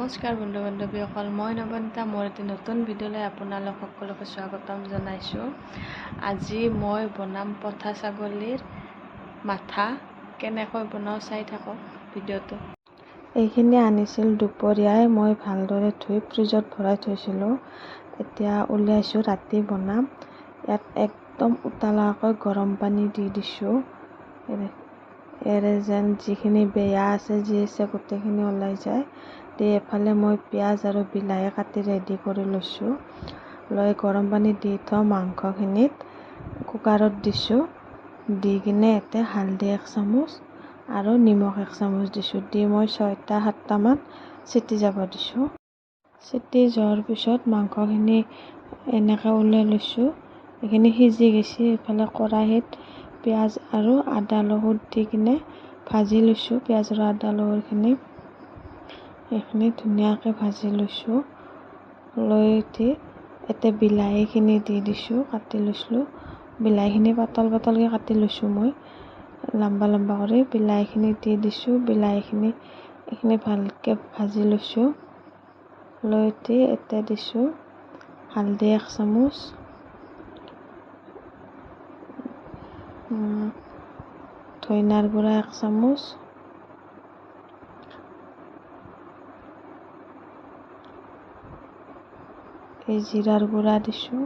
নমস্কাৰ বন্ধু বান্ধৱীসকল, মই নৱনীতা। মোৰ এটি নতুন ভিডিঅ'লৈ আপোনালোক সকলোকে স্বাগতম জনাইছোঁ। আজি মই বনাম পঠা ছাগলীৰ মাথা। কেনেকৈ বনাওঁ চাই থাকক ভিডিঅ'টো। এইখিনি আনিছিল দুপৰীয়াই, মই ভালদৰে ধুই ফ্ৰিজত ভৰাই থৈছিলোঁ। এতিয়া উলিয়াইছোঁ, ৰাতি বনাম। ইয়াত একদম উতলাকৈ গৰম পানী দি দিছোঁ। ইয়াৰে যেন যিখিনি বেয়া আছে, যি আছে, গোটেইখিনি ওলাই যায়। দি এফালে মই পিঁয়াজ আৰু বিলাহী কাটি ৰেডি কৰি লৈছোঁ। লৈ গৰম পানী দি থোৱা মাংসখিনিত কুকাৰত দিছোঁ। দি কিনে ইয়াতে হালধি এক চামুচ আৰু নিমখ এক চামুচ দিছোঁ। দি মই ছয়টা সাতটামান চিটি যাব দিছোঁ। চিটি যোৱাৰ পিছত মাংসখিনি এনেকৈ উলিয়াই লৈছোঁ। এইখিনি সিজি গৈছে। এইফালে কেৰাহীত পিঁয়াজ আৰু আদা নহৰু দি কিনে ভাজি লৈছোঁ। পিঁয়াজ আৰু আদা নহৰুখিনি এইখিনি ধুনীয়াকৈ ভাজি লৈছোঁ। লৈ উঠি ইয়াতে বিলাহীখিনি দি দিছোঁ, কাটি লৈছিলোঁ। বিলাহীখিনি পাতল পাতলকৈ কাটি লৈছোঁ মই, লম্বা লম্বা কৰি। বিলাহীখিনি দি দিছোঁ। বিলাহীখিনি এইখিনি ভালকৈ ভাজি লৈছোঁ। লৈ উঠি ইয়াতে দিছোঁ হালধি এক চামুচ, ধনিয়াৰ গুড়া এক চামুচ, এই জিৰাৰ গুড়া দিছোঁ,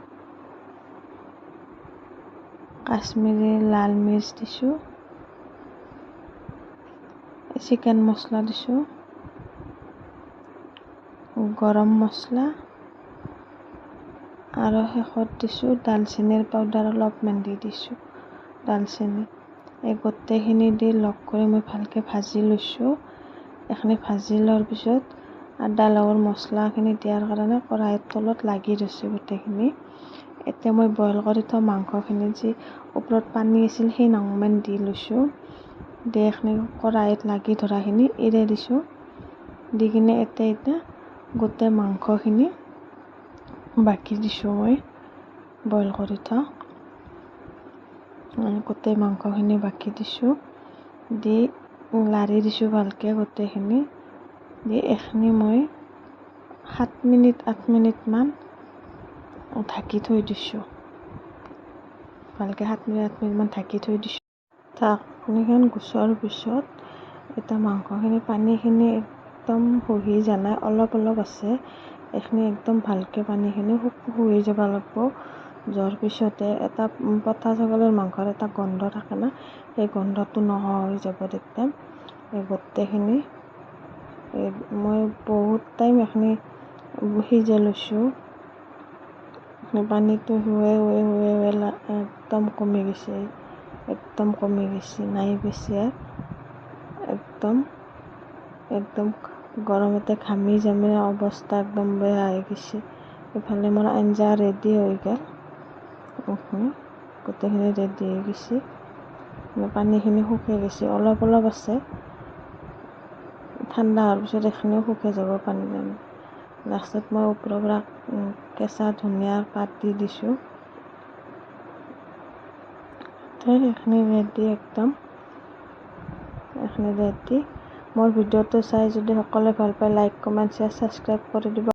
কাশ্মীৰী লাল মিৰ্চ দিছোঁ, চিকেন মছলা দিছোঁ, গৰম মছলা আৰু শেষত দিছোঁ দালচেনিৰ পাউডাৰ অলপমান দি দিছোঁ, দালচেনি। এই গোটেইখিনি দি লগ কৰি মই ভালকৈ ভাজি লৈছোঁ। এইখিনি ভাজি লোৱাৰ পিছত আদা নহৰু মছলাখিনি দিয়াৰ কাৰণে কেৰাহীৰ তলত লাগি ধৰিছে গোটেইখিনি। এতিয়া মই বইল কৰি থোৱা মাংসখিনি যি ওপৰত পানী আছিল সেই অকণমান দি লৈছোঁ। দি এইখিনি কেৰাহীত লাগি ধৰাখিনি এৰাই দিছোঁ। দি কিনে এতিয়া গোটেই মাংসখিনি বাকি দিছোঁ মই বইল কৰি থোৱা। গোটেই মাংসখিনি বাকি দিছোঁ। দি লাৰি দিছোঁ ভালকৈ গোটেইখিনি। দি এইখিনি মই 7 মিনিট 8 মিনিটমান ঢাকি থৈ দিছোঁ। ভালকৈ 7 মিনিট 8 মিনিটমান ঢাকি থৈ দিছোঁ। ঢাকনিখন গুচোৱাৰ পিছত এতিয়া মাংসখিনি পানীখিনি একদম শুহি যোৱা নাই, অলপ অলপ আছে। এইখিনি একদম ভালকৈ পানীখিনি শুহি যাব লাগিব। যোৱাৰ পিছতে এটা পঠা ছাগলীৰ মাংসৰ এটা গোন্ধ থাকে না, সেই গোন্ধটো নোহোৱা হৈ যাব তেতিয়া। এই গোটেইখিনি এই মই বহুত টাইম এইখিনি সিজাই লৈছোঁ। পানীটো শুৱে শুৱে শুৱে শুৱে একদম কমি গৈছে, একদম কমি গৈছে, নাই বেছি। একদম একদম গৰমতে ঘামি জামি অৱস্থা একদম বেয়া হৈ গৈছে। ইফালে মোৰ আঞ্জা ৰেডি হৈ গ'ল। গোটেইখিনি ৰেডি হৈ গৈছে। পানীখিনি শুকাই গৈছে, অলপ অলপ আছে। ঠাণ্ডা হোৱাৰ পিছত এইখিনিও শুকাই যাব পানী। লাষ্টত মই ওপৰৰ পৰা কেঁচা ধনিয়াৰ পাত দি দিছোঁ। এইখিনি ৰেডি, একদম এইখিনি ৰেডি। মোৰ ভিডিঅ'টো চাই যদি সকলোৱে ভাল পায়, লাইক, কমেণ্ট, শ্বেয়াৰ, ছাবস্ক্ৰাইব কৰি দিব।